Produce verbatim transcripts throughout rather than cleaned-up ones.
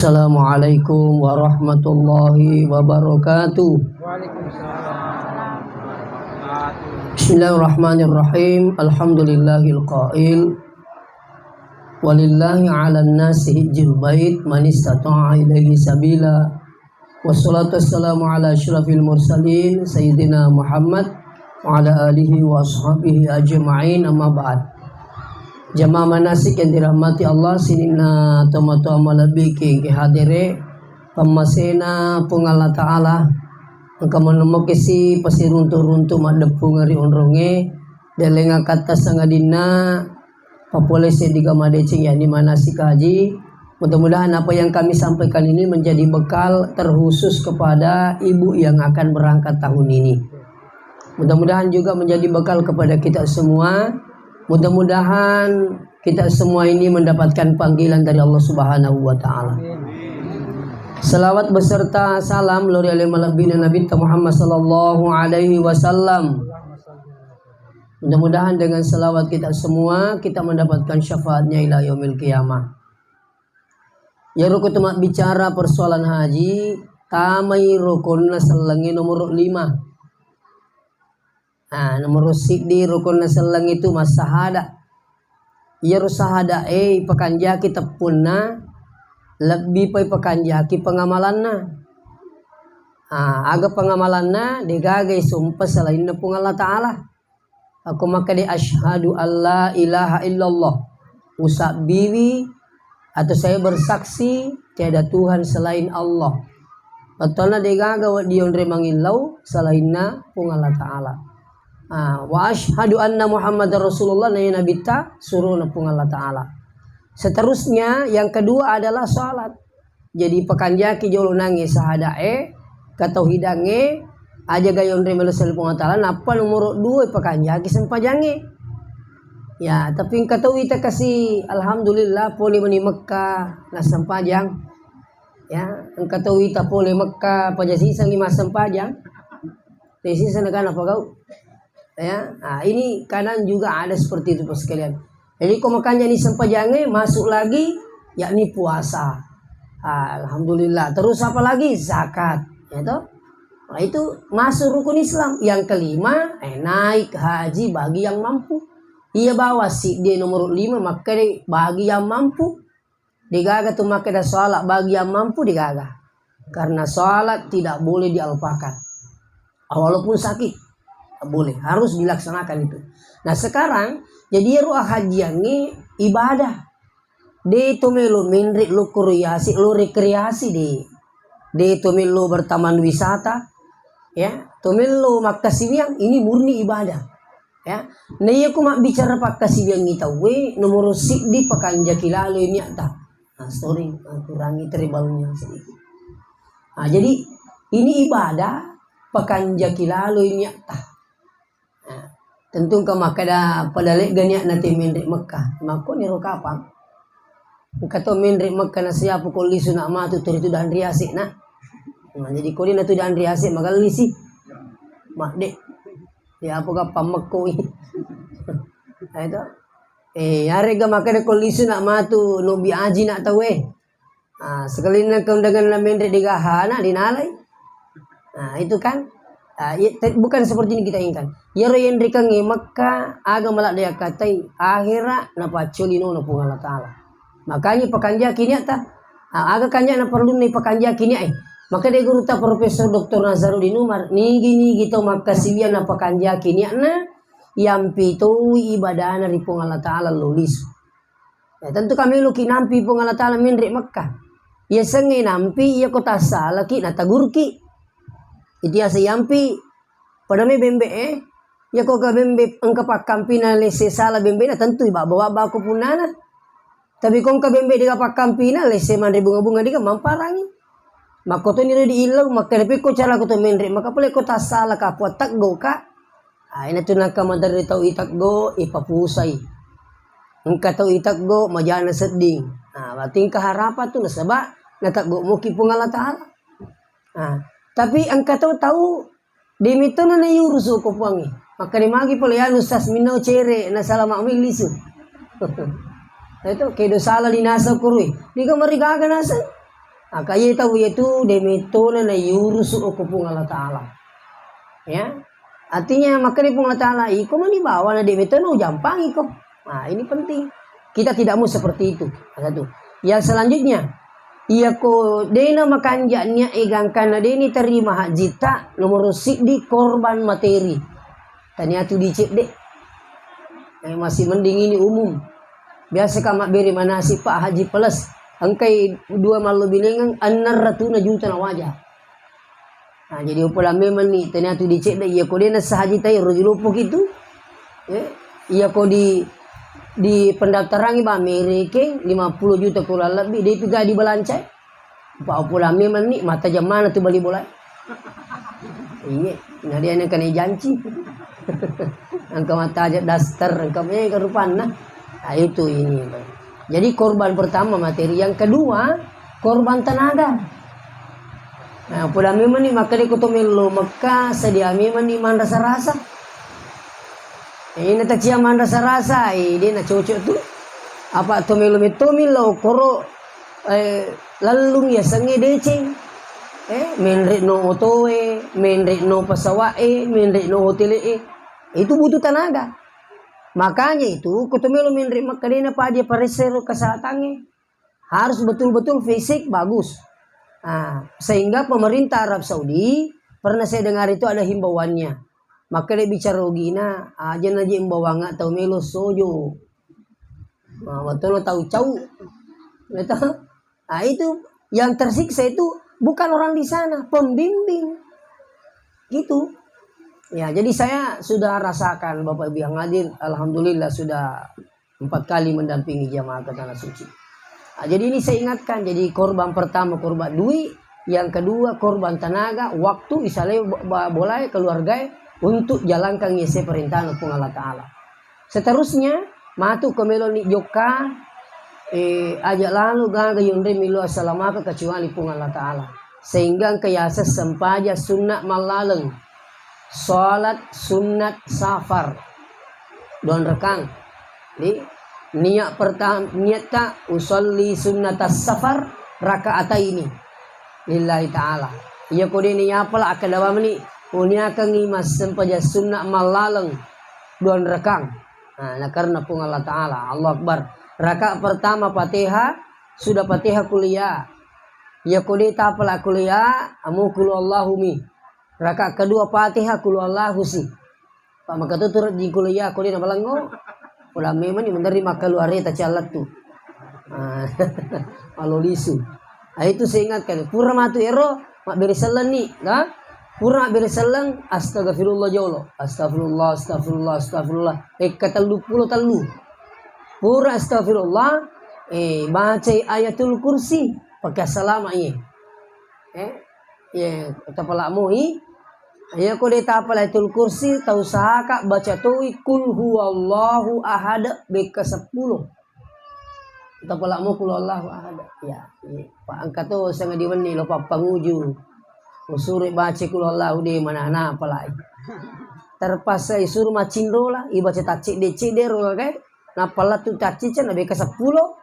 Assalamualaikum warahmatullahi wabarakatuh. Bismillahirrahmanirrahim. Alhamdulillahil qail, walillahi 'alan nasi hijjul bait man istata'a ilaihi sabila. Wassalatu wassalamu ala asyrafil mursalin sayyidina Muhammad wa ala alihi wa ashabihi ajma'in, amma ba'd. Jamaah manasik yang dirahmati Allah, sininna tomatoa malebbi ki engke hadere, pammasena Puang Allah Ta'ala, engka monomoki si pasiruntu-runtu maddeppungeng ri onrongnge, delenga katta sangadinna papole seddi ga madeceng, yakni manasik haji. Mudah-mudahan apa yang kami sampaikan ini menjadi bekal terkhusus kepada ibu yang akan berangkat tahun ini. Mudah-mudahan juga menjadi bekal kepada kita semua. Mudah-mudahan kita semua ini mendapatkan panggilan dari Allah Subhanahu wa Ta'ala. Salawat beserta salam lao ri ale malebbina Nabi Muhammad sallallahu alaihi wasallam. Mudah-mudahan dengan salawat kita semua, kita mendapatkan syafaatnya ila yaumil qiyamah. Iyaro ko tu mabbicara persoalan haji, tamai rukun sellengnge nomor lima. Ah, nomor siddi rukun selleng itu massahada. Iyaro sahada e ipakanjaki teppunna, lebbi pa ipakanjaki pengamalanna. Ah, aga pengamalanna, degaga isumpa selainna Puang Allah Ta'ala. Akko makkeda, "Asyhadu alla ilaha illallah." Usabbiwi atau saya bersaksi tiada Tuhan selain Allah. Bettuanna degaga wedding yonre mangillau selainna Puang Allah Ta'ala. Ah, "Wa asyhadu anna Muhammadar Rasulullah," naiya nabitta surona Puang Allah Ta'ala. Seterusnya, yang kedua adalah salat. Jadi, pakanjaki jolo nangnge sahadae, katauhidangnge, aja ga yonre melo selain Puang Allah Ta'ala, nappa nomoro dua pakanjaki sempajangnge. Ya, tapi engka tau ita kasi, alhamdulillah, pole mani Mekka nassempajang. Ya, engka tau ita pole Mekka, paja sisengngi massempajang. Tesi sana kan apa kau? Ya, ah, ini kadang juga ada seperti itu, Pak, sekalian. Jadi, ko makanya ini sempajangnge masuk lagi, yakni puasa. Ah, alhamdulillah. Terus apa lagi? Zakat. Ya, toh? Nah, itu masuk rukun Islam. Yang kelima, eh, naik haji bagi yang mampu. Iya bawa si dia nomor lima, maka deh bagi yang mampu. Degaga tu makkeda salat bagi yang mampu, degaga. Karena salat tidak boleh dialpakan. Ah, walaupun sakit, tak boleh. Harus dilaksanakan itu. Nah, sekarang, jadi ero hajiangnge ibadah. De to melo menre lokoro yase, lo rekreasi de. De to melo bertaman wisata, ya. To melo makkasiwiang, ini murni ibadah. Ya. Nah, iya ku mabbicara pakkasiwiangngi tauwe, nomoro siddi pakanjaki laloi niatta. Nah, sorry, eh, kurangi terlebih dahulunya sedikit. Nah, jadi ini ibadah pakanjaki laloi niatta. Nah, tentu engka makkeda pada lega niatna te menre Mekka. Makkoniro kapang. Engka to menre Mekka na siapu ko lisu nak matu turi tu danri ase nak. Nah, jadi ko dia na tu danri ase magallisi. Madde. Ya, apa ga pammekkoi. Nah, itu. Eh, yarega makkeda ko lisu nak matu nobi aji nak tauwe. Ah, sekalinna kau dengan na menre degaha na dinalai. Nah, itu kan. Ah, iya, te-, bukan seperti ini kita inginkan. Yaro yenrekangnge Mekka, aga maladde akkatai, akhera napaccoli nono Puang Allah Ta'ala. Makanya pakanjaki niatta. Ah, aga kanjana perlunna pakanjaki niae. Maka de gurutta Profesor Doktor Nazaruddin Umar, nigi-nigi to makkasiwiang napakanjaki niatna, yampi toi ibadana ri Puang Allah Ta'ala lo lisu. Ya, tentu kami luki nampi Puang Allah Ta'ala menre Mekka. Iya sengnge nampi, iya ko tassalaki, natagurki. Itu asa yampi, pada me bembe, eh. Iya ko ke bembe engka pakkampina lese sala bembe na tentu ibabba-babba ko punnana. Tapi ko engka bembe dega pakkampina, lese manre bunga-bunga dega mamparangi. Makkotoni ro diillau, makkeda pekko cara ko to menre, maka pole ko tassala ka puang teggo ka. Ah, ina tu naka maderri tau iteggo, ipapusai. Engka tau iteggo, majana sedding. Ah, berarti engka harapan tu nasaba nateggo muki Puang Allah Ta'ala. Ah, tapi engka tau tau Demitona na yurusu ko puangnge. Makkeda magi pole anu sas minau cere na salama mai lisu. Itu kedo sala dinasa kurui. Diga marigaga nasa. Maka iye tau iyetu de' metona na yurusu' okko Puang Allah Ta'ala. Ya. Artinya, makkeda Puang Allah Ta'ala, "Iko mani bawana de' metona ujampang iko." Nah, ini penting. Kita tidak mau seperti itu. Satu. Yang selanjutnya, iyako de'na makanja' niat e gangkanna de' ni terima hajjitta, nomor siddi korban materi. Tania tu dicedde'. Eh, masih mending ini umum. Biasa ka mabbere manasi, Pak, haji plus. Engkai dua mallo binengeng, enneng ratuna juta na waja. Nah, jadi upala memang ni, tania tu dicedde', iya ko de' nassa haji tai, roji loppo kitu. Eh, iya ko di, di pendaftaran ba mereke lima puluh juta kurang lebih, de' tu ga dibalancai. Pak, upala memang ni, mata jammana tu bali bola. Iya, nah dia nengka ne janci. Engka mata aja daster, engka mega rupanna. Nah, itu ini. Jadi korban pertama materi, yang kedua korban tenaga. Nah, upala memang ni, makkeda ko to mello Mekka, sedia memang ni manrasa-rasa. Eh, natacia manrasa-rasa, eh, de' nacocok tu. Apa to mello metto millau koro, eh, lallung yasengnge deceng. Eh, menre' no otoe, menre' no pesawat e, menre' no hotel e. Itu butuh tenaga. Makanya itu, ko to mello menre' Mekka de' na paja paressero kesehatangnge. Harus betul-betul fisik bagus. Ah, sehingga pemerintah Arab Saudi, pernah saya dengar itu ada himbauannya. Makkeda bicara ogina, aja' na je' imbauangnga tau melo sojo. Nah, wattono tau cau. Gitu. Nah, itu yang tersiksa itu bukan orang di sana, pembimbing. Gitu. Ya, jadi saya sudah rasakan, Bapak Ibu yang hadir, alhamdulillah sudah empat kali mendampingi jamaah ke Tanah Suci. Ah, jadi ini saya ingatkan, jadi korban pertama korban dui, yang kedua korban tenaga, waktu, isale bo-, ba-, bolae, keluargae untuk jalankan iyase perintahna Puang Allah Ta'ala. Seterusnya, matu ko meloni jokka, eh, aja' lalo gaga yonre milo assalamaka kecuali Puang Allah Ta'ala. Sehingga engka yaseng sempajang sunna mallaleng. Salat sunnat safar. Dua rekang. Jadi, niat pertama, niatta usolli sunnatas safar rakaataini lillahi ta'ala. Iya ko deni yapala akkeda bamani, uniakangi massempajang sunna mallaleng dua rekang. Nah, nakarena Puang Allah Ta'ala. Allahu Akbar. Rakaat pertama Fatihah, sudah Fatihah kuliah. Iya ko de tapala kuliah, amo kulu Allahumi. Rakaat kedua Fatihah, kulu Allahu si. Pak, maka tu turut di kuliah, ko de na malengo. Udah memang ni menteri maka luar ta cialat tu. Ah, alo lisu. Ah, itu saya ingatkan. Pura matu ero, mabbere selleng ni, nah? Pura mabbere selleng, astagfirullah jolo. Astagfirullah, astagfirullah, astagfirullah. Eh, ketellu pulo tellu. Pura astagfirullah, eh, bacai Ayatul Kursi, pakai salama iye. Eh, iye, tapala moi. Iya ko de tapala Ayatul Kursi, tau saka baca toi kul huwallahu ahad bekka seppulo. Tapala mo kul huwallahu ahad. Ya, iya. Pak, engka to sanga diwenni lo pappanguju. Usure baca kul huwallahu de manana apalai. Terpaksa isuru macinrola, ibaca taccedde-cedde ro kae. Nappa lettu taccica nabeka seppulo,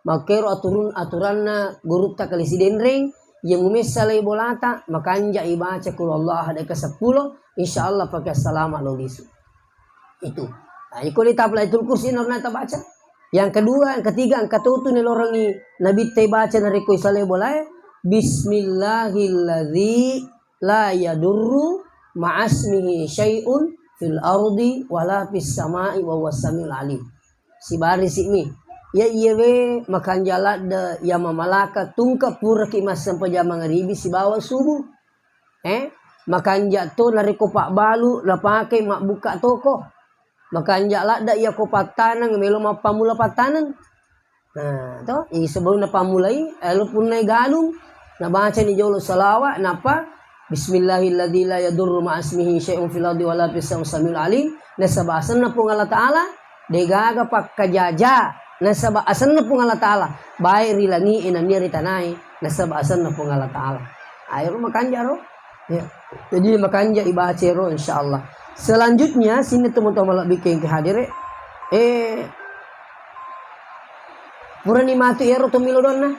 makkero aturun-, aturanna gurutta kali Sidenreng, iya mumessa lai bolata, makanja ibaca kul Allah deka seppulo, insya Allah pake salama lo lisu. Itu. Nah, iko ni tapla Ayatul Kursi norna tabaca. Yang kedua, yang ketiga, engka totu nelorengi nabitta ibaca narekko isalai bolae, Bismillahilladzi la yadurru ma'asmihi syai'un fil ardi wala fis sama'i wa huwas samiul alim. Sibarisi mi. Ya iyewe makanja ladde ya mamalaka tungke puraki massempajang mangaribi sibawa subuh. Eh, makanja to narekko pabbalu napake mabbuka toko. Makanja ladde ya ko pattaneng melo mappamula pattaneng. Nah, to, i sebelum napammulai, eh, lo punnai galung, nabacani jolo salawat, nappa, Bismillahilladzi la yadurru ma'asmihi syai'un fil ardi wala fis sama'i samiul alim, nasaba asenna Puang Allah Ta'ala, degaga pakkajaja, nasaba asenna Puang Allah Ta'ala, baik ri langi e nennia ri tanae, nasaba asenna Puang Allah Ta'ala. Ayo makanja ro. Ya. Jadi makanja ibaca ro, insya Allah. Selanjutnya, sini teman-teman lebih ke hadir, eh, Purani matu iyaro to milo donna.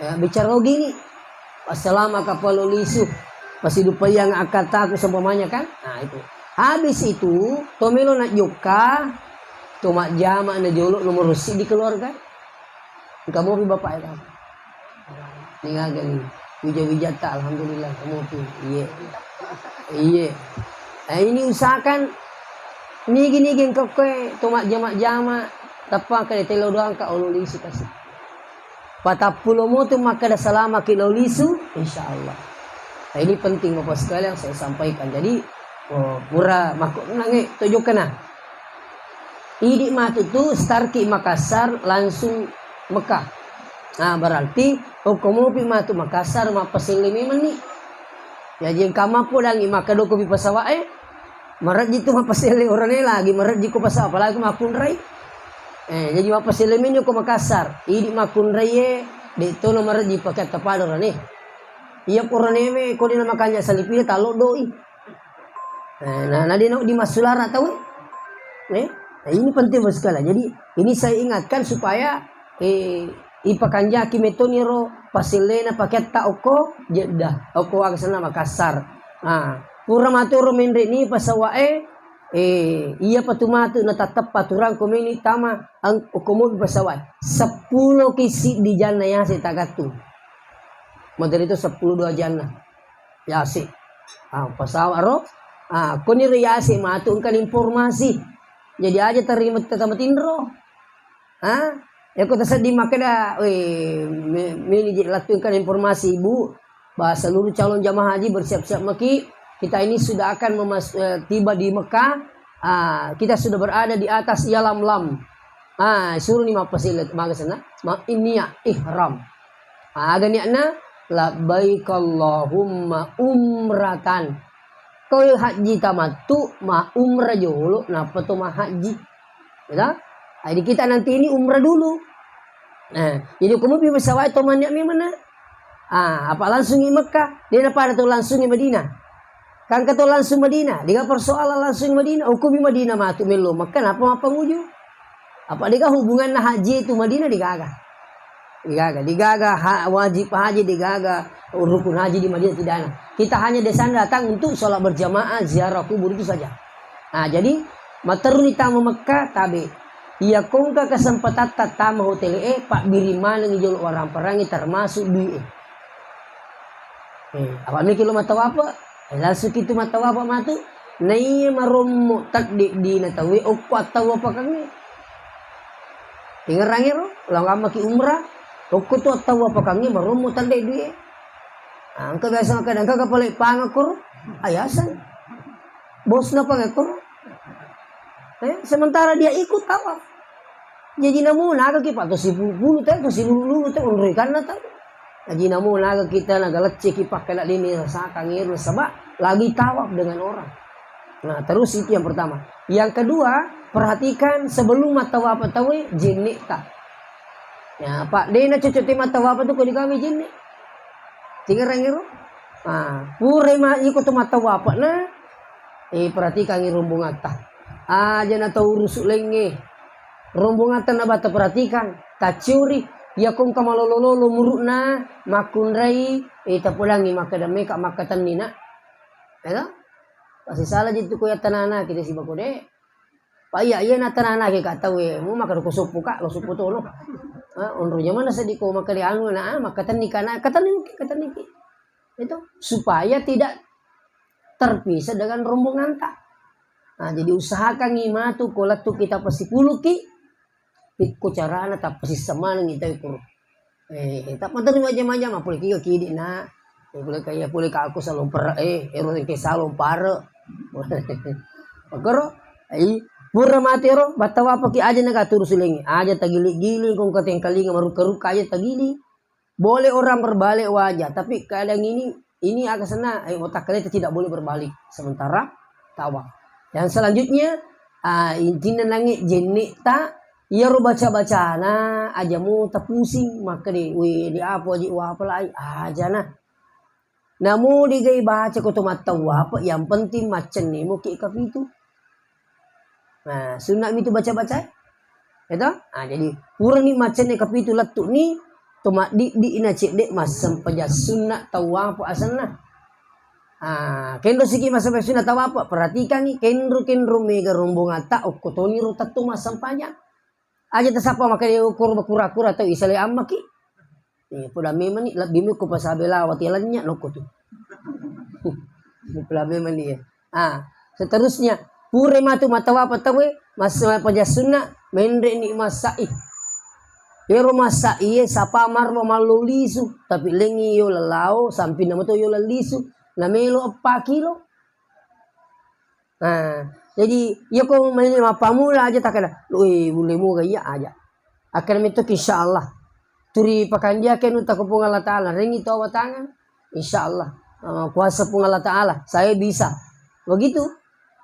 Eh, bicara gini, "Assalamu kapalo lisu, pasidupaiang akkattaku," seumpamanya kan? Nah, itu. Habis itu, to melo najokka, to majjama na jolo nomor siddi keluarga. Engka mopi bapak e kan? Ni gaga ni. Wija-wijatta, alhamdulillah, engka mopi. Iye. Iye. Eh, ini usahakan nigi-nigi engka koe to majjama-jama, tappa engka telo doang ka olo lisu kasi. Patappulo motu makkeda salamaki lao lisu, insya Allah. Nah, ini penting Bapak sekalian saya sampaikan. Jadi, oh, pura makkunangnge to jokkana. Idi matu tu starki Makassar langsung Mekah. Nah, berarti okko mopi matu Makassar mappaselle memenni. Jaji engka mappodangi makkedakopi pesawat e, marejji tu mappaselle orane lagi, marejji ko pesawat, apalagi makkunrai. Eh, jaji mappaselle meni ko Makassar. Idi makkunrai e, de tono marejji pakai tapada orane. Iya ko orane me, ko dena makanja salipina, tallo doi. Eh, nah, na dena di massulara tau. Eh, nah, ini penting sekali. Jadi, ini saya ingatkan supaya, eh, ipakanjaki metoni ro pasellena pakeatta okko Jeddah, okko aga senna Makassar. Ah, pura matu ro menre ni pesawat e, eh, iya patu matu na tatteppa turang ko meni tama ang-, okko mobil pesawat. Seppulo ki siddi janna yase tagattu. Materi itu seppulo dua janna. Yase. Ah, pesawat ro. Ah, koni ro yase matu engka informasi. Jadi aja terima tetama tinro. Ha? Yako tasedding makkeda, weh, me-, meni je lettu engka informasi, Ibu, bahwa seluruh calon jamaah haji bersiap-siap maki. Kita ini sudah akan memas-, eh, tiba di Mekah. Ah, kita sudah berada di atas Yalamlam. Ah, suruh ni mappaselle, maga senna? Ma-, inniya ihram. Aga niatna? Labbaik Allahumma umratan. Kau haji tamattu, ma umrah jolo, nappa to mahajji. Ya toh? Jadi kita nanti ini umrah dulu. Nah, jadi kamu pi pesawat to maniak memang nah. Ah, apa langsung di Mekah? Dia pada to langsung di Madinah. Kan kata langsung Madinah, dia persoalan langsung Madinah. Hukum di Madinah matu melo Mekah, apa apa nguju? Apa dia hubunganna haji itu Madinah digaga? Digaga, digaga ha-, wajib haji, digaga rukun haji di Madinah tidak ada. Kita hanya di sana datang untuk sholat berjamaah, ziarah kubur itu saja. Nah, jadi matteruni tama Mekah tabe. Iya kongka kesempatan tama hotel e, pak biri maneng jolo orang perangi termasuk duit e. Eh, apa mikir lo mata apa? Eh, langsung itu mata apa matu? Naiya marommo tadde dina tauwe okko attawa pakangnge. Tingerrangi ro, lao gammaki umrah, okko tu attawa pakangnge marommo tadde duit. Ah, engka biasa makkeda, engka kapale pangakko ro, ayasan. Bosna pangakko ro. Eh, sementara dia ikut tawaf. Jaji namo nagaki pak to sipulu-pulu tau, to silulu-lulu tau, onroi kanna tau. Jaji namo naga kita naga lecce ki pakkeda dini rasakan ero nasaba lagi tawaf dengan orang. Nah, terus itu yang pertama. Yang kedua, perhatikan sebelum mattawaf tauwe jennekta. Ya, pak, dena cocok te mattawaf tu ko digawe jenne. Tingerang ero? Nah, pura ma iko to mattawaf na, eh, perhatikan rombongatta. Aja na tau urusu lengnge. Rombongatta na bata perhatikan, tacciori, iya kongka malolo-lolo muru'na, makkunrai, eh, tapodangi makkeda meka makkatenni na. Ya toh? Pasti salah jitu ko ya tanana kita si bako de. Pa iya, iya na tanana ke ka tau e, mu makkeda ko soppo ka, lo soppo tolo. Ah, onro jamana seddi ko makkeda anu na, ah, makkatenni kana, katenni ki, katenni ki. Itu supaya tidak terpisah dengan rombonganta. Nah, jadi usahakan matu ko lettu kita pasipuluki, pikko carana tappa sissemaneng ita ikuro. Eh, tappa terima jama-jama pole kiga kidi na. Eh, pole kaya pole ka aku salong per, eh, ero ke salong pare. Makaro, ai, pura mate ro, battawa paki aja na ka turu sulengi. Aja tagili-gili, kong katengkalinga maruka-ruka aja tagili. Boleh orang berbalik wajah, tapi kadang ini, ini aga senna, eh, otak kita tidak boleh berbalik sementara tawaf. Yang selanjutnya, ah, intinya nangi jenne ta, iyaro baca-bacana aja mu tapusing, maka di, wih, di apa aja, wah, apa lai, aja nah. Namo digai baca ko to mattawaf, yang penting maccenne mo ki kapitu. Nah, sunna mi tu baca-baca. Ya toh? Nah, jadi purani maccenne kapitu lettu ni, to maddiddi na cedde massempajang sunna tawapa asenna. Ah, kenro siki massempajang sunna tawapa, perhatikangi kenro-kenro mega rombongatta okko toniro tettu massempajang. Aja tasappa makkeda okko kura-kura tau isale ammaki. Eh, poda memang ni lebbi mekko pasabe lawa ti lennye nokko tu. Poda memang ni, eh. Ah, seterusnya, pure matu matawapa tauwe, massempajang sunna, menre ni massa'i. Ero massa'i e sapa marwa mallo lisu, tapi lengi yo lelao, sampinna mato yo lellisu, namelo eppa kilo. Nah, jadi yako mappamula aja takkeda, "Woi, bulle moga iya aja." Akan metok insyaallah. Turi pakandiake nu tako Puang Allah Taala, rengi to awatangan. Insyaallah. Eh, kuasa Puang Allah Taala, saya bisa. Begitu.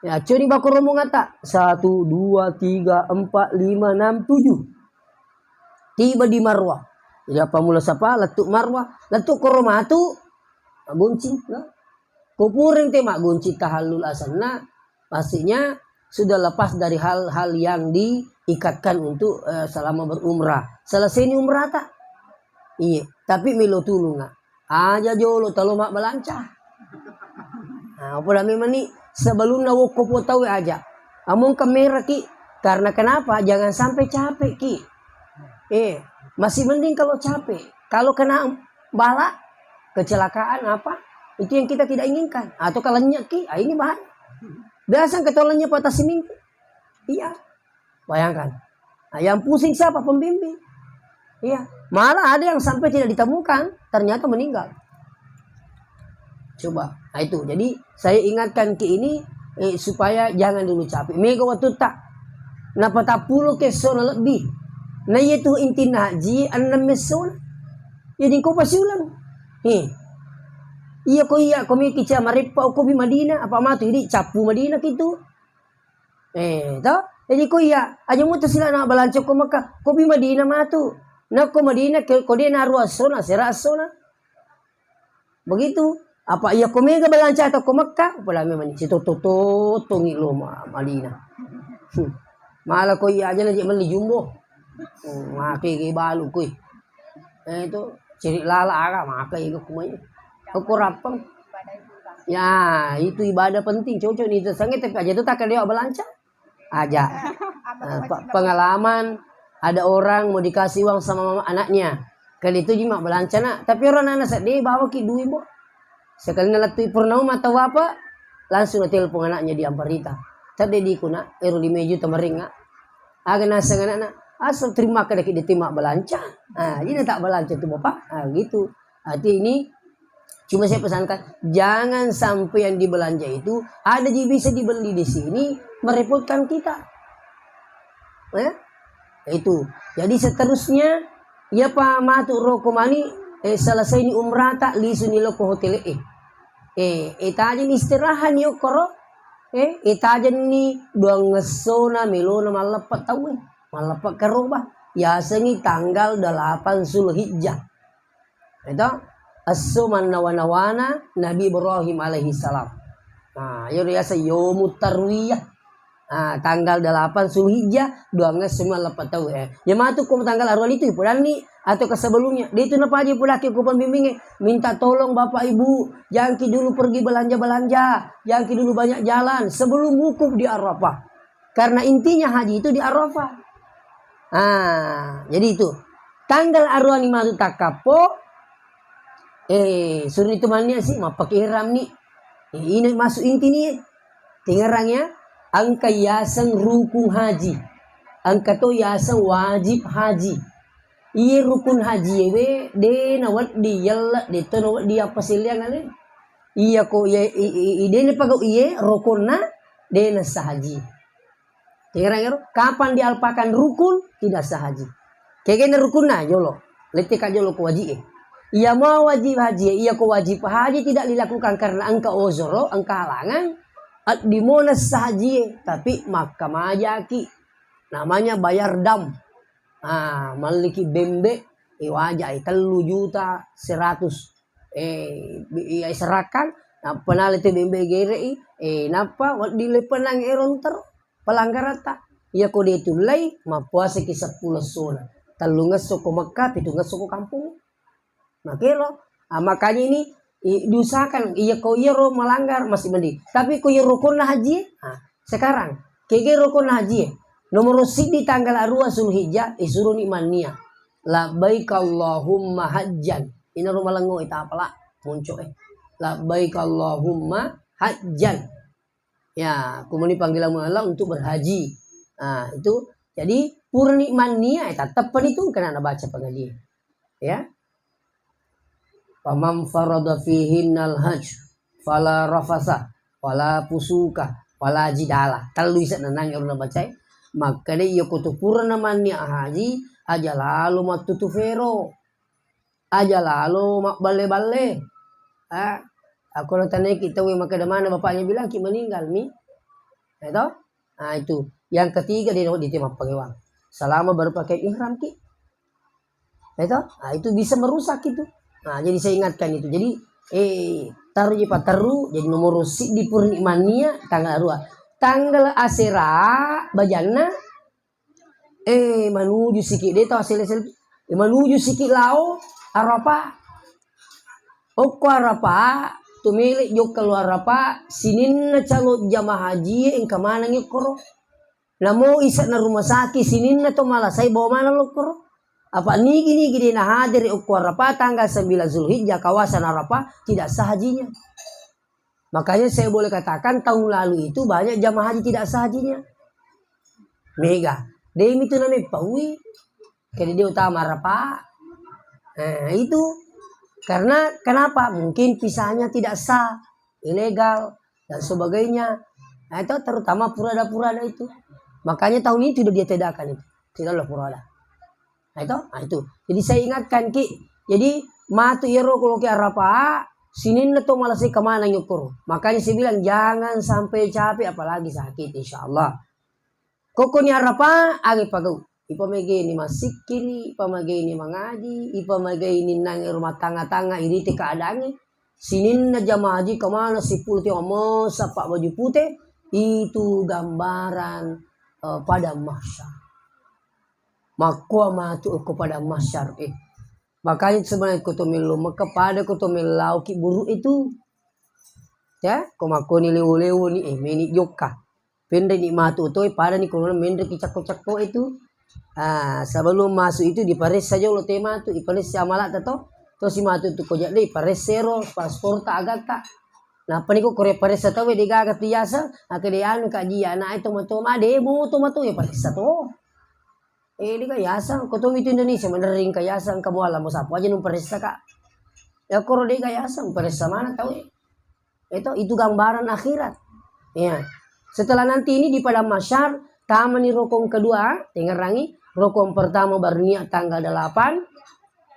Ya, cuni bako rombongatta. Satu, dua, tiga, empat, lima, enam, tujuh. Tiba di Marwah. Jadi apa mula sapa? Lettu Marwah. Lettu koro matu. Gunci. Nah. Ko pureng te maggunci tahallul asenna, pastinya sudah lepas dari hal-hal yang diikatkan untuk, eh, selama berumrah. Selesai ni umrah ta? Iya, tapi melo tulung, Nak. Aja jolo talo mabbalanca. Nah, apa memang ni sebelumnya wokko po tau aja. Among kemeraki. Karena kenapa? Jangan sampai capek ki. Eh, masih mending kalau capek. Kalau kena bala, kecelakaan apa, itu yang kita tidak inginkan. Atau kalau nyeki, ah, ini bahaya. Biasa ketua lenyap atas seminggu. Iya, bayangkan. Nah, yang pusing siapa? Pembimbing. Iya, malah ada yang sampai tidak ditemukan, ternyata meninggal. Coba, nah itu. Jadi, saya ingatkan ke ini, eh, supaya jangan dulu capek. Mega watutta. Napatappulo ke sona lebbi. Na iya tu intinna haji, enam messona. Jadi, ko pasi ulang. He. Iya ko iya, ko meki cia mareppa, ko bi Madinah, apa matu, jadi cappu Madinah kitu. Eh, to? Jadi ko iya, aja mutu sila na balanca ko Mekah, ko bi Madinah matu. Na ko Madinah, ke, ko de na rua sona, sera sona. Begitu. Apa iya ko mega balanca atau ko Mekah, pola memang sitoto-totongi lo ma-, Madinah. Hmm. Malah ko iya aja na je melli jumbo. Hmm, make ke balu kui. Eh, itu ciri lala aga maka itu kumai. Ko rappang. Ya, itu ibadah penting, cocok ni itu sange, tapi aja tu tak ada balanca. Aja. Apa tuh, eh, pe-, pengalaman ada orang mau dikasih uang sama mama anaknya. Kali itu ji mabbalanca, Nak. Tapi orang anak sedih bawa ki duit, Bo. Sekali nalettui Purnauma tau apa, langsung telepon anaknya di Amparita. Tadi di kuna, ero lima juta meringa. Aga naseng anakna, asal terima kada ki diterima balanca. Ah, ini tak balanca tu Bapak. Ah, gitu. Arti ini cuma saya pesankan, jangan sampai yang dibelanja itu ada ji bisa dibeli di sini, merepotkan kita. Ya? Itu. Jadi seterusnya, iya pa matu roko mani, eh, selesai ni umrata, lisu ni loko hotel e. Eh, eh, tajeng istirahat ni okkoro. Eh, eh, tajeng ni duang ngessona melona malleppe tau, eh. Malleppe karoba. Yasengi tanggal delapan Zulhijjah. Itu esso mannawa-nawana Nabi Ibrahim alaihi salam. Nah, iyaro yaseng Yaumut Tarwiyah. Ah, tanggal delapan Zulhijjah, duangngesso malleppe tau, eh. Ya matu ko tanggal aruwa itu, podanni atau ke sebelumnya. Dia itu napaji pulaki ko pembimbingnya, minta tolong Bapak Ibu, jangan ki dulu pergi belanja-belanja, jangan ki dulu banyak jalan sebelum wukuf di Arafah. Karena intinya haji itu di Arafah. Ah, jadi itu. Tanggal aruwa ni matu takkappo, eh, suru itu mannia si, mappake ihram ni. Eh, ini masuk inti ni, eh. Tingerang ya, engka yaseng rukun haji. Engka to yaseng wajib haji. Iye rukun haji ewe, de na weddi yelle, de to na weddi apa seliang ale. Iya ko, iye, i, i, i, de na pagau iye, rukun na, de na sah haji. Kira-kira kapan dialupakan rukun, tidak sah haji. Kegena rukunna jolo, leteka jolo ko wajib e. Iya mau wajib haji, iya ko wajib haji tidak dilakukan karena engka ozoro, engka halangan, addimona sah haji e, tapi makka majaki, namanya bayar dam. Ah, malliki bembe, e waja e tellu juta seratus. Eh, bi-, iya serakkan, nappa nalete bembe gere i, eh, nappa wedding lepenang ero ntero. Pelanggaratta. Iya ko de tullai, mappuasaki seppulo essona. Tellungesso ko Mekka, pitungesso ko kampung. Makelo. Ah, makanya ini, i-, diusahakan, iya ko iyaro melanggar masih mending. Tapi ko iya rukun haji, ah, sekarang, kege rukun haji, nomor siddi tanggal arua Zulhijjah, isuruni mannia. Labbaik Allahumma hajjan. Ina rumah lengo ita apala, muncul, eh. Labbaik Allahumma hajjan. Ya, kumuni panggilanmu Allah untuk berhaji. Nah, itu. Jadi, purani mannia, eh, tetap itu kena baca pengaji. Ya. Faman farada fihinnal hajj fala rafasa wala fusuka wala jidala. Tellu isa nenang yang udah baca. Maka deh, iya kutu purana mannia haji, aja lalo mattutu fero. Aja lalo mabballe-balle. Ah, aku lo tanya kita, weh, maka mana bapaknya bilang ki meninggal mi. Ya toh? Nah, itu. Yang ketiga, dia di tema pengewang. Selama berpakaian ihram ki. Ya toh? Nah, itu bisa merusak itu. Nah, jadi saya ingatkan itu. Jadi, eh, taruh di pateru, jadi nomor siddi purani mannia tanggal dua. Tanggal asera bajanna, eh, manuju siki, de tau asel-asel, eh, manuju siki lao Arafah. Okko Arafah, tu mele jokka lo Arafah, sininna calo jamaah haji engka maneng okkoro. Namo isa na rumah sakit, sininna to malasai bawa maneng lokkoro. Apa nigi-nigi de na hadere okko Arafah tanggal sembilan Zulhijjah, kawasan Arafah, tidak sah hajinya. Makanya saya boleh katakan tahun lalu itu banyak jamaah haji tidak sah hajinya. Mega. Demi itu namanya paui. Kede dia utama Arafah. Nah, itu. Karena kenapa? Mungkin visanya tidak sah, ilegal, dan sebagainya. Nah, itu terutama purada-purada itu. Makanya tahun ini sudah dia tiadakan itu. Tidak ada purada. Nah, itu, nah, itu. Jadi saya ingatkan ki. Jadi matu iyaro kalau ke Arafah, sininna to malasai kemana nyukur. Makanya saya bilang jangan sampai capek apalagi sakit, insya Allah. Kokkoni Arafah, age pagau. Ipamegeni massikkiri, ipamegeni mangaji, ipamegeni nange rumah tangga-tangga, irite keadaannya. Sininna jamaah haji kemana sepuluh tiang mesa pak baju putih, itu gambaran, eh, padang mahsyar. Makkoa matu ko padang mahsyar, eh. Makanya sebenarnya ko to mello Mekah pada ko to mellau ki buruk itu. Ya, ko makkoni lewo-lewo ni, eh, meni jokka. Penre ni matu to, pada ni ko menre ki cakko-cakko itu. Ah, sebelum masuk itu diparessa jolo te matu, iparessa amalata to. To si matu tu ko jadde, iparessa ero pasporta agatta. Nappa ni ko kore paressa tau de gaga tu yasa, ake de anu ka jia na to mato ma de mo to mato ya paressa to. Eh, de ga yaseng, ko to mitu Indonesia, menering ka yaseng, kamu alam sapu aja nung paressa ka. Ya koro de ga yaseng, paressa mana tau, eh. Itu, itu gambaran akhirat. Ya. Setelah nanti ini di padang mahsyar, tamani rokong kedua, dengerangi, rokong pertama berniat tanggal delapan,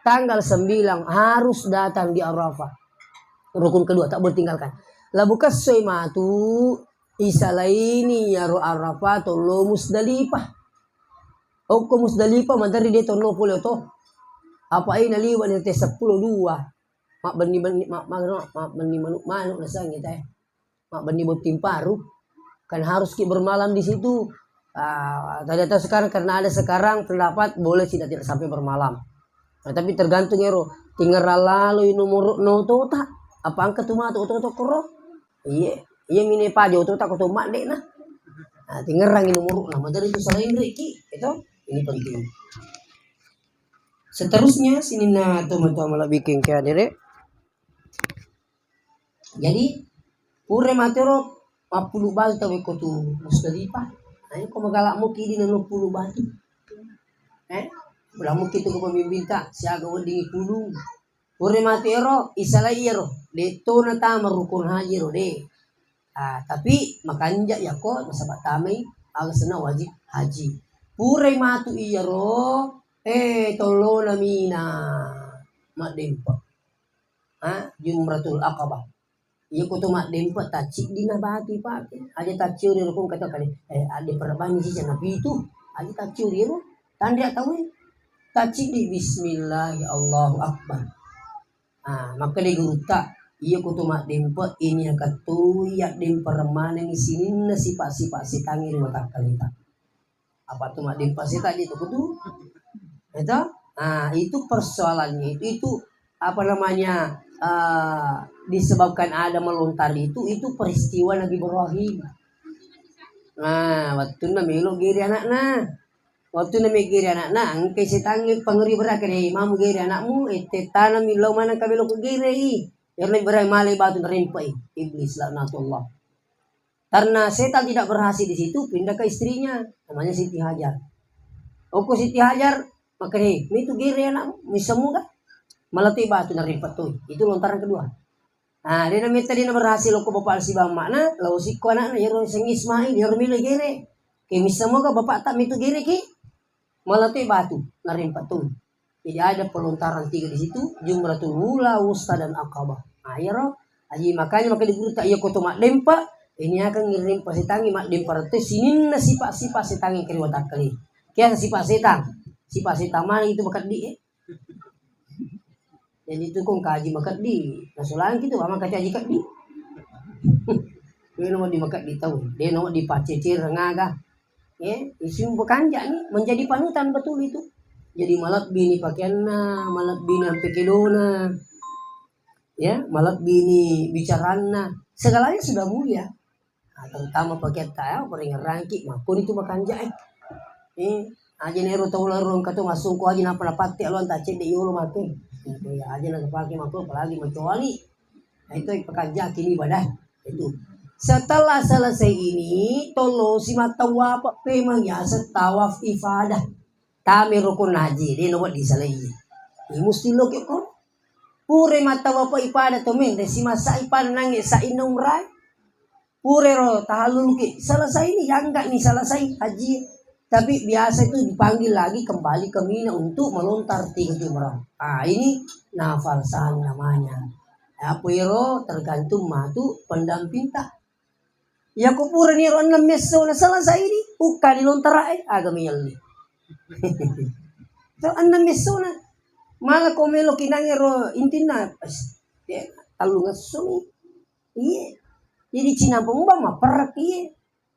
tanggal sembilan harus datang di Arafah. Rukun kedua, tak boleh tinggalkan. Labu kessoi matu, isalaini yaro Arafah tollo Musdalifah. Okko Musdalifah, materi dia tonno pole to. Apa ina liwa ni te sepuluh dua. Mabbenni-benni, ma-, ma-, mabbenni manuk-manuk nasang kita, eh. Mabbenni botting paru. Kan harus ki bermalam di situ. Ah, tidak tahu sekarang karena ada sekarang pendapat boleh tidak, tidak sampai bermalam. Nah, tapi tergantung ero, tingerang laloi nomoro no otota. Apa engka tu matu oto-oto koro? Iya, iya mine paja otota ko to madde na. Nah, tingerang nomoro na. Materi tu selain reki, itu ini penting. Seterusnya, sininna tomatoa malebbi kengke hadere. Jadi, pura matero mappulu batu tau ko tu Musdalifah. Nah, ko magala muki di nano pulu batu. Eh, pula muki tu ko pemimpinta, siaga wedding pulu. Pura matero, isalai ero, de to na tama rukun haji ro de. Ah, tapi makanja yako nasaba tamai aga senna wajib haji. Purai matu iyaro, eh, tollona mina maddempe. Ah, Jumratul Aqabah. Iya ko to maddempe tacciddi na batu ipake. Aja tacciori rukun kata kali. Eh, ade perebani sisa napitu. Aja tacciori ro. Tanri tau. Tacciddi bismillah, Allahu Akbar. Ah, makkeda gurutta, iya ko to maddempe, ini akatto yaddempereng manengi sininna sipa-sipa setangnge ri watakkaleta. Apa to maddempe setang di to kutu? Itu, nah, itu persoalannya itu, itu apa namanya, eh, disebabkan ada melontar itu, itu peristiwa Nabi Ibrahim. Nah, wattunna melo gere anakna. Wattunna megere anakna, engkai setangnge pangeri berake deh, mamu gere anakmu, eh, te tanami lao maneng kabelo ku gere i. Ero berai malai batu narempa i, iblis laknatullah. Karena setan tidak berhasil di situ, pindah ke istrinya, namanya Siti Hajar. Oko Siti Hajar, makanya, mitu gere anakmu, misamu ga? Malatoi batu narempa toi. Itu lontaran kedua. Ah, dena metta dena berhasil oko bapak sibawa amma'na, lao sikko anakna, ero seng Ismail, ero melo gere. Ke misamu ga bapak tak mitu gere ki? Malatoi batu narempa toi. Jadi ada pelontaran tiga di situ, Jumratul Ula, Wusta, dan Aqabah. Nah, iyaro, aji makanya maka di guru tak iya koto maddempa, ini akan ngirim pasitangi maddempa rete sininna sifat-sifat setangi keriwa takkali. Kiasa sifat setang, sifat setang mana itu makeddi, eh? Jadi itu kong kaji makeddi, nasulangki tu mama kacaji keddi. Dia nomor di makeddi tahu, dia nomor di pacecer ngaga. Ya, isim pekanjak nih menjadi panutan betul itu. Jadi malebbi ni pakaianna, malebbi ni ampe kedona, ya, malebbi ni bicaranna, segalanya sudah mulia. Nah, terutama pakaian ta, ya, peringerangki, makko itu makanja, eh. Eh, aja nero tau larong kato masungko aja napa napatte alon ta cedde yolo make. Ya, aja na pake makko apalagi macoali. Nah, itu pekerja kini ibadah itu. Setelah selesai ini, tolo si matawa apa pemang ya setawaf ifadah. Tame rukun haji, dia nomor di salai. Ini mesti lo ke ko. Pure matawa apa ifadah to men, si masa ifadah nange sa inna umrah. Purero tahallul ki, selesai ini, ya enggak nih selesai haji. Tapi biasa itu dipanggil lagi kembali ke Mina untuk melontar tiga jumrah. Ah, ini nafal sahal namanya. Apa ero tergantung matu pendamping ta. Ya ko pura ni ro enam messo na selesai ini, buka di lontar eh, aga meyalli. To enam messo na. Malah ko melo kinangi ro intinna, ya, tallu ngesso ni. Iya. Jadi Cina pemubang mah perek iya.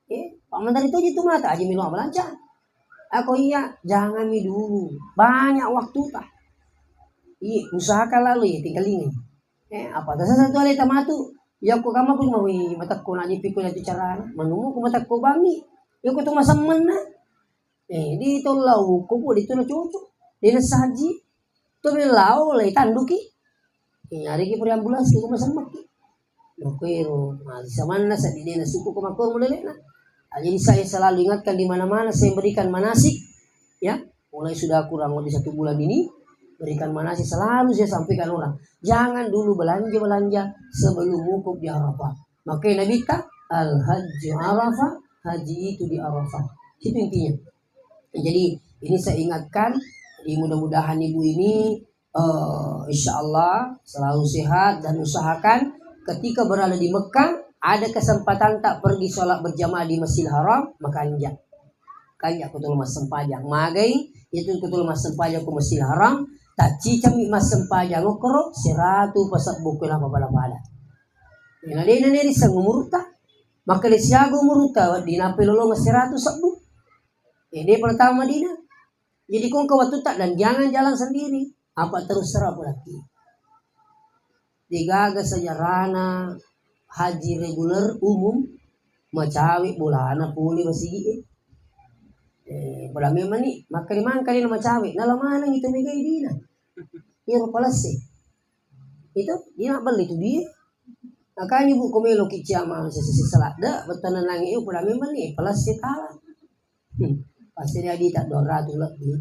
Eh, Pak Menteri itu itu mata aja minum belanja. Aku iya, jangan mi dulu. Banyak waktu ta. Iya, usahakan lalu ya tinggal ini. Eh, apa tasa satu aleta matu? Ya aku kama pun mau matakko na jepi ko itu cara. Manumu ku matakko bangi. Ya aku tu masammenna. Eh, di tollau ko pun itu na cocok. Dia na saji. Tu mi lao lai tanduki. Eh, ariki puri ambulans ki ko masemmaki. Makkuero, nah, samanna seddi dena suku ko makkuero modelena. Ah, jadi saya selalu ingatkan di mana-mana saya memberikan manasik, ya, mulai sudah kurang lebih satu bulan ini, berikan manasik selalu saya sampaikan orang. Jangan dulu belanja-belanja sebelum wukuf di Arafah. Makanya Nabi ta, "Al-hajju Arafah, haji itu di Arafah." Itu intinya. Jadi, ini saya ingatkan, jadi mudah-mudahan ibu ini, eh, insya Allah selalu sehat dan usahakan ketika berada di Mekah, ada kesempatan tak pergi sholat berjamaah di Masjidil Haram, makanja. Kanja ko tolo massempajang. Magai, itu ko tolo massempajang ko Masjidil Haram, taccicami massempajang okkoro, seratu pasabbu ko napa pada-pada. Ina dena neri sang umurutta, maka de siaga umurutta, wedding nappa lolongeng seratu sabbu. Eh, de pertama dina. Jadi ko engka wattutta dan jangan jalan sendiri. Apa terus serah berarti. Degaga sejarana haji reguler umum macawe bolana pole masigi e. Eh, bola memang ni, makkani mangkani na macawe, nala maneng itu megai dina. Iyaro palesse. Itu, dia nak beli tu dia. Makanya bu, ko melo ki ciama sese-sese ladde, bettuanna nange, eh, bola memang ni, palesse tala. Hmm. Pasti dia di tak dua ratus lebih.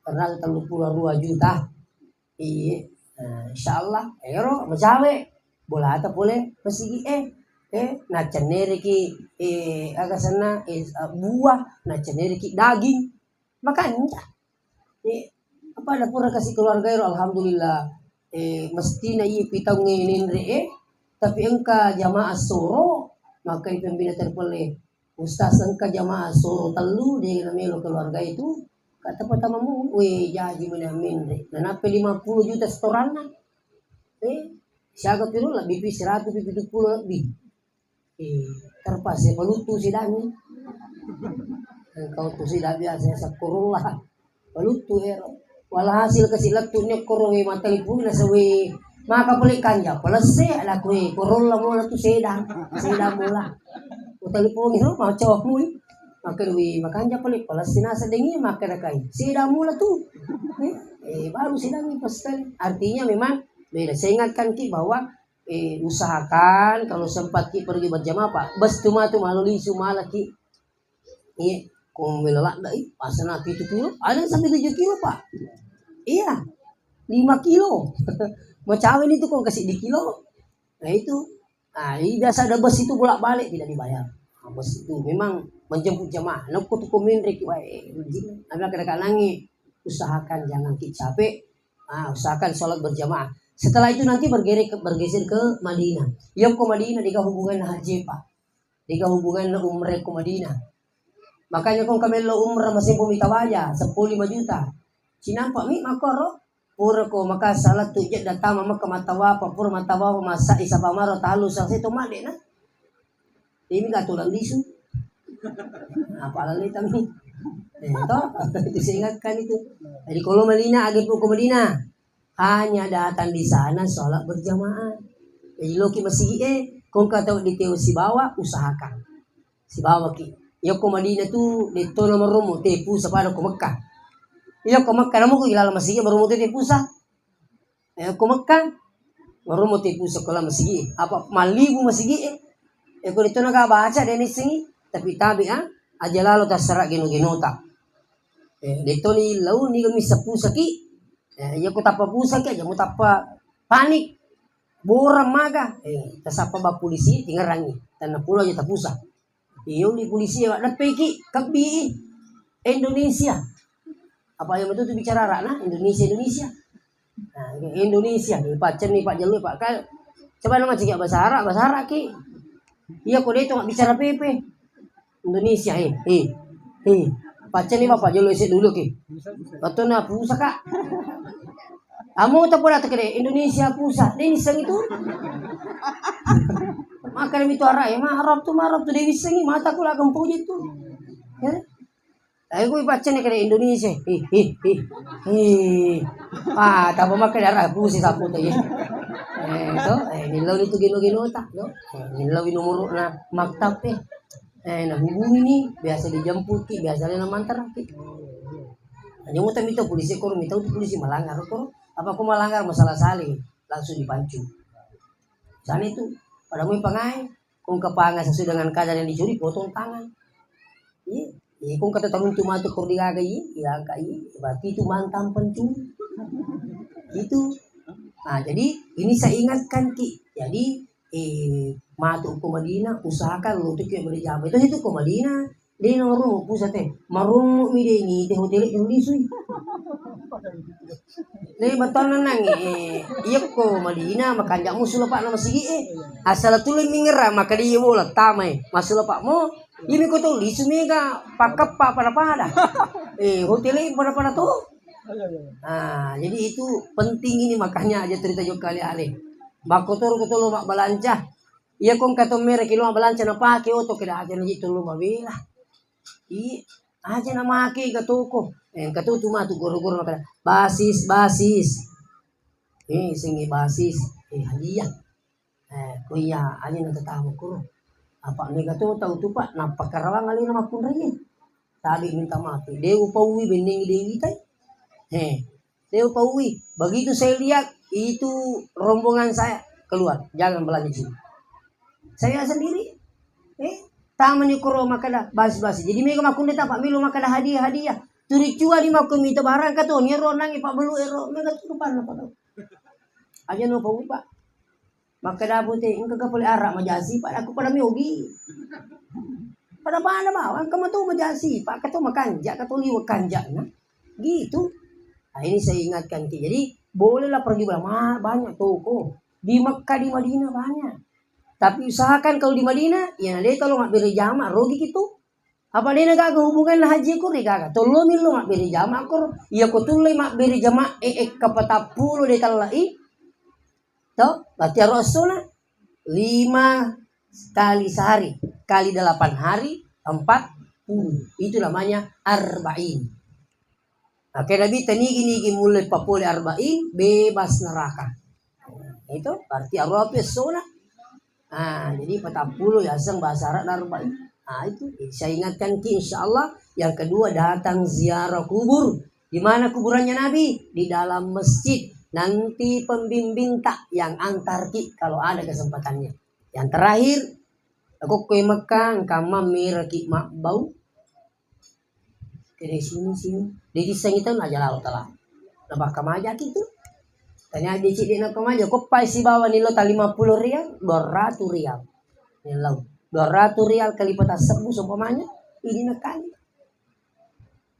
Dua ratus tellu puluh dua juta. Iya. Nah, insya Allah, ero macawe. Bolata pole masigi e. Eh, nacennereki, eh, aga senna, eh, buah, nacennereki daging. Makanja. Eh, apa ada pura kasih keluarga ero, alhamdulillah. Eh, mestina iya pitaungnge nenre e, tapi engka jamaah soro, maka pembina terpele. Ustaz engka jamaah soro tellu, de na melo keluarga itu, kata pertama mu, we jaji mena menre. Nanappa lima puluh juta setoranna. Eh, siaga piro lebih pi seratus pi tujuh puluh lebih. Eh, terpaksa peluttu sidangi. Engkau tu sida biasa sakkurullah. Paluttu ero. Walhasil kasi lettu ni koro we matalipungi naseng we maka pole kanja palesse ada kue korolla mola tu sedang, sedang mola. Utalipungi ro macoa mui. Maka we makanja pole palesse nasa dengi maka dakai. Sedang mola tu. Eh, eh, baru sedang ni pas sekali. Artinya memang beda. Saya ingatkan ki bahwa eh, usahakan kalau sempat ki pergi berjamaah, Pak. Bes tu matu malo lisu mala ki. Iya, ko melo ladde i, pasana pitu kilo, ada yang sampai tujuh kilo, Pak. Iya, lima kilo. Mau cawe itu kok kasih di kilo. Nah, itu. Ah, ini biasa ada bus itu bolak-balik tidak dibayar. Nah, bus itu memang menjemput jamaah. Nokko tu komen reki wae. Ada kadang-kadang usahakan jangan ki capek. Ah, usahakan sholat berjamaah. Setelah itu nanti bergeser ke, bergeser ke Madinah. Iya ko Madinah dega hubungan haji, Pak. Dega hubungan umrah ko Madinah. Makanya ko kamello umrah masih pun mita waja, sepuluh lima juta. Cinampa mi makoro. Pura ko maka salah tu jedda tama maka matawafa, pura matawafa masa isa pamaro talu sa seto madde na. Ini gak tulang lisu. Apa lalu kami? Eh, toh, itu saya ingatkan itu. Jadi kalau Madinah, agi ko Madinah, hanya datang di sana sholat berjamaah. Jadi loki masigi e, kong kata di teo sibawa usahakan. Sibawa ki. Yoko Madinah tu detto nomor romo te pusa pada ko Mekah. Yoko Mekah namu ko ilala masigi maromo te pusa. Eh, ko Mekah, maromo te pusa ko la masigi. Apa malibu masigi e. Eh, ko detto naga baca dene singi, tapi tabe ah, aja lalo tassara geno-genota. Eh, detto ni lau ni misa pusa ki. Eh, iya ko tappa pusa ki, aja mu tappa panik. Borang maga. Eh, tasappa ba polisi tingerangi. Tanna pulo aja tapusa. Iyo, di polisi ya, deppeki, kebbi Indonesia. Apa yang betul tu bicara anak, nah, Indonesia, Indonesia. Nah, Indonesia, eh, pacen ni Pak Jalur, Pak. Kan, coba nama cek bahasa Arab, bahasa Arab ki. Iya, kok dia tu nggak bicara P P. Indonesia, eh, eh, eh. Pacen ni Bapak Jalur isi dulu ki. Waktu na pusaka. Amo ta pura tekede Indonesia pusat, de nissengi tu. Makkeda mitu Arab, eh, ma Arab tu, ma Arab tu, de nissengi, mata ku la gempo je tu. Ya. Tapi ku ipaccenne kede Indonesia, eh, eh, eh, eh. Ah, tapa makkeda Arab pusat sapu tu ya. Eh, to, eh, nillau itu geno-geno ta, no? Eh, nillau nomor na maktab, eh. Eh, nahubungi ni, biasa dijemput ki, biasa le namantar ki. Hanya muta mita polisi koro, mita tu polisi melanggar koro. Apa ko melanggar masalah saling, langsung dipancung. Sana itu, pada mau pangai, kong kepanga sesuai dengan kadar yang dicuri, potong tangan. Iya, iya, kong kata taruntu matu koro digaga, iya, digaga, iya. Berarti itu mantan pencuri. Gitu. Nah, jadi ini saya ingatkan ki. Jadi, eh, matu ko Madinah, usahakan lo tu ki beli jama. Itu itu ko Madinah. De na marumu pusat e. Marumu mi de ni te hotel e lisui. De batang nang, eh, iya ko Madinah, makanja musuh lepak nama sigi e. Asal tu le mingera, maka dia bola tamai. Masuk lepak mo, ini ko tu lisu mega, pakap pa pada-pada. Eh, hotel e pada-pada tu. Ah, jadi itu penting ini, makanya aja cerita juga kali ale. Bako toro ko tolo mak balanca. Iya kong kato merek ilo balanca napake oto keda aja na jitu lo mabela. I aja na make ka toko. Eh, ka tu tu matu goro-goro na keda. Basis, basis. Eh, sengi basis. Eh, hadiah. Eh, ko iya aja na tatamu kuro. Apa mega to tau tu, Pak, napakarawang alena makkunrai. Tadi minta maaf. De upaui benneng dewi tai. He. De upaui. Begitu saya lihat itu rombongan saya keluar, jangan belanja di sini. Saya sendiri. Eh, tamani koro makada basi-basi. Jadi mega makkunrai tapa melo makada hadiah-hadiah. Turi cua di makku mita barang kato ni ro nangi Pak Belu ero mega tu rupanna Pak. Aja no paui, Pak. Makkeda pute, engka ka pole ara majasi, Pak, aku pada miogi. Pada-pada bawang, engka mato majasi, Pak, kato makanja, kato liwe kanja, nah. Gitu. Nah, ini saya ingatkan ki. Jadi, bolehlah pergi berlama, banyak toko. Di Mekah, di Madinah banyak. Tapi usahakan kalau di Madinah, ya de tolong mabbere jama, rogi gitu. Apa de na gaga hubunganna haji ko de gaga. Tollo millo mabbere jama ko. Iya ko tulloi mabbere jama e, e kapatappulo de tallai. To, berarti aro essona lima kali sehari, kali delapan hari, empat puluh. Itu namanya arba'in. Oke, Nabi, tenigi-nigi mulai papole arba'in, bebas neraka. Itu berarti arwah pesona. Ah, jadi patappulo yaseng bahasa Arab arba'in. Ah, itu. Jadi, saya ingatkan ki, insya Allah, yang kedua datang ziarah kubur. Di mana kuburannya Nabi? Di dalam masjid. Nanti pembimbing tak yang antar ki kalau ada kesempatannya. Yang terakhir, aku ke Mekah, engka mammeraki mabbau. Kede sini, sini. Di dissa itu aja lau tala. Nabakka maja ki tu. Tanya di cik di nako maja. Ko pai sibawa ni lo ta lima puluh rial, dua ratus rial. Ni lau. Dua ratus rial kali pata sebbu seumpamanya. Ini nakali.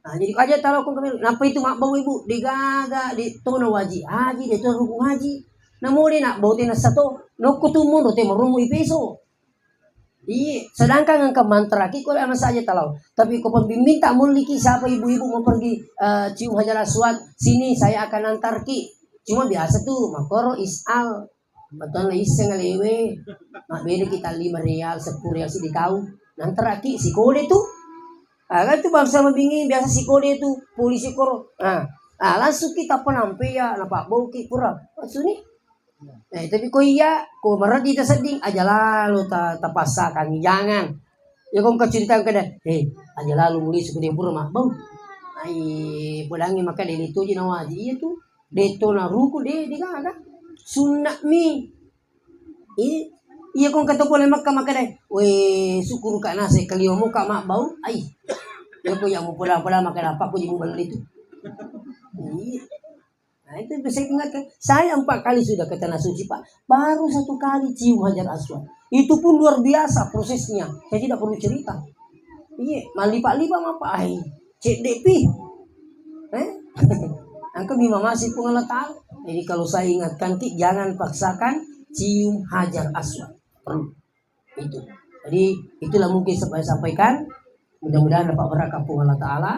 Nah, jadi aja tala ko kami. Napa itu mabbau ibu? Digaga, di tono waji. Haji, di tono rukun haji. Namu di nak bau tena sato. Nokko tu mun rote marumu ipeso. Iya, sedangkan engka mantraki ko lama saja talau. Tapi ko pembimbing tak muliki siapa ibu-ibu mau pergi eh, cium hajar aswad, sini saya akan antarki. Cuma biasa tuh makoro isal. Betul isseng lewe. Mak beda kita lima real, sepuluh real sih di tahu. Nantaraki si kode tuh. Ah, kan itu bangsa mabingi biasa si kode tuh polisi koro. Ah, ah langsung kita penampe ya, napa bau ki pura. Maksudnya Eh, tapi ko iya, ko mareddi tasedding, aja lalo ta-, tapassakangngi, jangan. Ya ko engka cerita kada, eh, aja lalo muli suku dia pura mabbau. Ai, podangi maka de itu ji nawaji. Iya tu, de to na ruku de, de gaga. Sunna mi. Eh, iya ko engka to pole makka maka de, we syukur ka nase kaliwa muka mabbau. Ai. Ya ko ya mu poda-poda maka dapat ko ji mu beli tu. Iya. Nah, itu bisa diingatkan. Saya empat kali sudah ke Tanah Suci, Pak. Baru satu kali cium Hajar Aswad. Itu pun luar biasa prosesnya. Saya tidak perlu cerita. Iya, malipa-lipa apa? Ai, cedde pi. Eh? Engka mi mamasi Puang Allah Ta'ala. Jadi kalau saya ingatkan ki, jangan paksakan cium Hajar Aswad. Perlu. Itu. Jadi, itulah mungkin saya sampaikan. Mudah-mudahan dapat berkah Puang Allah Ta'ala.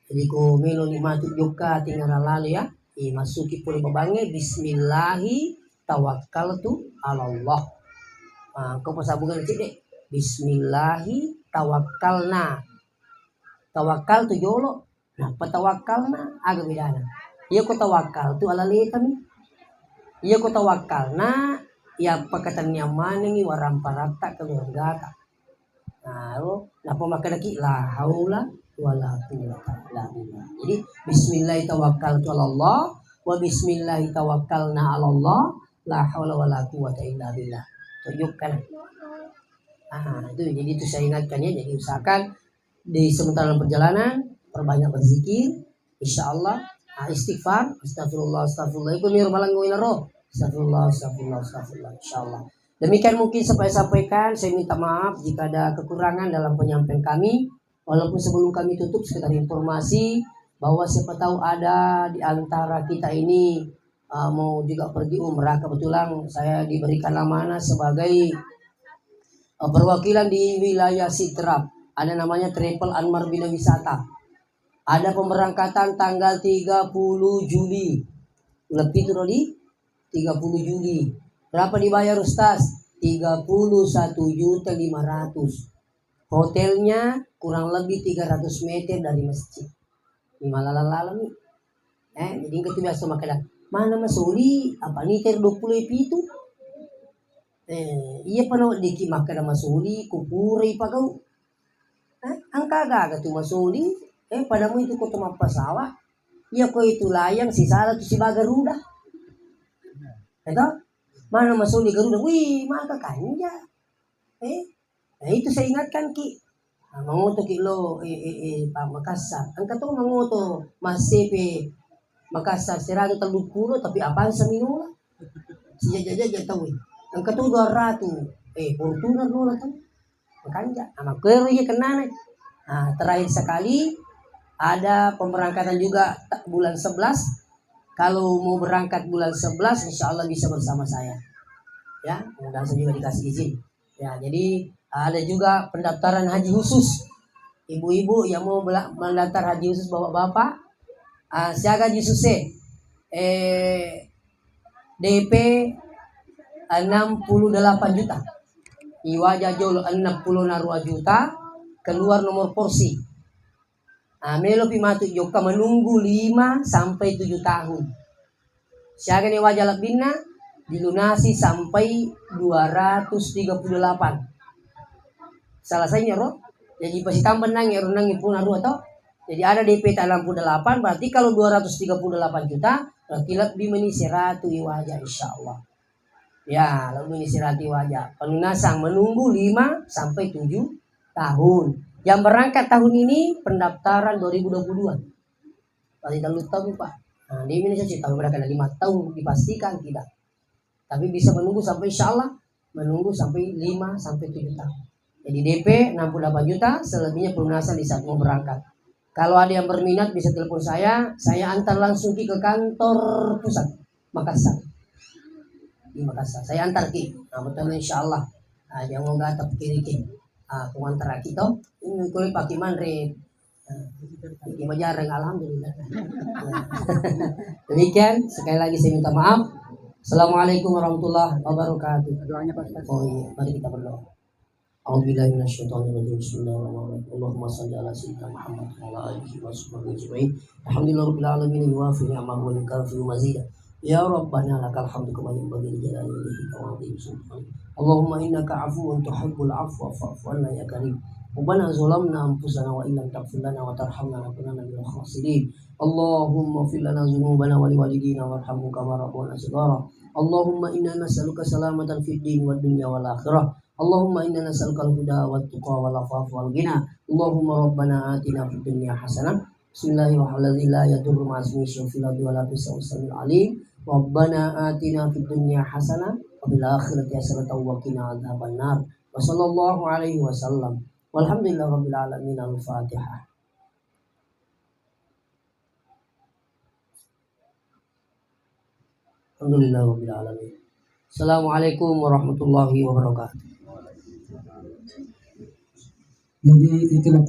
Jadi, ko melo ni matu jokka tinggal lalu ya. Eh, masuki pole babangnge, bismillahi tawakkaltu ala Allah. Ah, ko pasabungan cedde. Bismillahi tawakkalna. Tawakkal tu jolo. Nappa tawakkalna, aga bedana? Iya ko tawakkal tu alaletami. Iya ko tawakkalna, iya pakatenniang manengi waramparatta keluargata. Nah, ro, nappa makkedaki, "La haula wala quwwata illa billah." Jadi, "Bismillahi tawakkaltu ala Allah, wa bismillahi tawakkalna ala Allah, la haula wala quwwata illa billah." Tunjukkan. Ah, itu, jadi itu saya ingatkan ya, jadi usahakan di sementara dalam perjalanan, perbanyak berzikir, insya Allah, ah, istighfar, astagfirullah, astagfirullah, itu mir malang winaro, astagfirullah, astagfirullah, astagfirullah, insya Allah. Demikian mungkin saya sampaikan, saya minta maaf jika ada kekurangan dalam penyampaian kami. Walaupun sebelum kami tutup, sekedar informasi bahwa siapa tahu ada di antara kita ini, ah, mau juga pergi umrah. Kebetulan saya diberikan amanah sebagai, eh, perwakilan di wilayah Sidrap. Ada namanya Travel Anmar Bina Wisata. Ada pemberangkatan tanggal tiga puluh Juli. Lebih tuh, Rodi? Tiga puluh Juli. Berapa dibayar, Ustaz? Tiga puluh satu juta lima ratus. Hotelnya kurang lebih tiga ratus meter dari masjid. Di malalang-lalang, eh, jadi engka tu biasa makkeda, "Mana masoli, apa ni ter dua puluh pitu?" Eh, iya pa naweddikki makkeda masoli, ku purai pagau. Eh, engka aga-aga tu masoli, eh, padamu itu ko to mappasawa, iya ko itu layang sisala tu sibaga Garuda. Eto? Mana masoli Garuda? Wih, maka kanja. Eh, nah, itu saya ingatkan ki. Nah, mangoto ki lo, eh, eh, eh, Pak Makassar. Engka to mangoto massepe Makassar seratu tellu pulo, tapi apaan seminola? Sija jaja tau. Engka to dua ratu. Eh, Fortuner nola tau. Makanja. Nah, makkero iya kennana. Nah, terakhir sekali ada pemberangkatan juga ta-, bulan sebelas. Kalau mau berangkat bulan sebelas, insya Allah bisa bersama saya. Ya, mudah-mudahan saya juga dikasih izin. Ya, jadi ada juga pendaftaran haji khusus. Ibu-ibu yang mau bela-, mendaftar haji khusus, bapak-bapak, ah, siaga haji khusus, eh, D P enam puluh delapan juta. Iwaja jolo enam puluh narua juta, keluar nomor porsi. Ah, melopi matu jokka menunggu lima sampai tujuh tahun. Siagani waja lebbinna? Dilunasi sampai dua ratus tiga puluh delapan. Salah sainya ro? Jadi pasitampa nangi ro nangi puna rua to. Jadi ada D P ta enam puluh delapan, berarti kalau dua ratus tiga puluh delapan juta, berarti lebbi meni siratu i waja, insya Allah. Ya, lebbi meni siratu i waja. Pelunasan menunggu lima sampai tujuh tahun. Yang berangkat tahun ini pendaftaran dua ribu dua puluh dua. Tadi tellu tahun, Pak. Nah, ini saya cerita mereka ada lima tahun dipastikan tidak. Tapi bisa menunggu sampai, insya Allah, menunggu sampai lima sampai tujuh tahun. Jadi D P enam puluh delapan juta, selebihnya pelunasan di saat mau berangkat. Kalau ada yang berminat bisa telepon saya, saya antar langsung ki ke kantor pusat Makassar. Di Makassar, saya antar ki. Nah, betul, insya Allah. Nah, jangan nggak tepikir ki. Ah, aku antar ki to. Ini kulit pakai manre. Nah, ini majareng, alhamdulillah. Ya. Demikian, sekali lagi saya minta maaf. Assalamualaikum warahmatullahi wabarakatuh. Doanya, Pak Ustaz. Oh iya, mari kita berdoa. أعوذ بالله من الشيطان الرجيم. بسم الله الرحمن الرحيم. اللهم صل على سيدنا محمد وعلى آله وصحبه أجمعين. الحمد لله رب العالمين، يوافي نعمه ويكافئ مزيده. يا ربنا لك الحمد كما ينبغي لجلال وجهك وعظيم سلطانك. اللهم إنك عفو تحب العفو فاعف عنا يا كريم. ربنا ظلمنا أنفسنا وإن لم تغفر لنا وترحمنا لنكونن من الخاسرين. اللهم اغفر لنا ذنوبنا ولوالدينا وارحمهم كما ربونا صغارا. اللهم إنا نسألك سلامة في الدين والدنيا والآخرة. اللهم إنا نسألك الهدى والتقى والعفاف والغنى. اللهم ربنا آتنا في الدنيا حسنة. بسم الله الرحمن الرحيم. الذي لا يضر مع اسمه شيء في الأرض ولا في السماء، السميع العليم. ربنا آتنا في الدنيا حسنة وفي الآخرة حسنة وقنا عذاب النار. وصلى الله عليه وسلم. والحمد لله رب العالمين. الفاتحة. Alhamdulillahirabbil alamin. Assalamualaikum warahmatullahi wabarakatuh. Jadi, itulah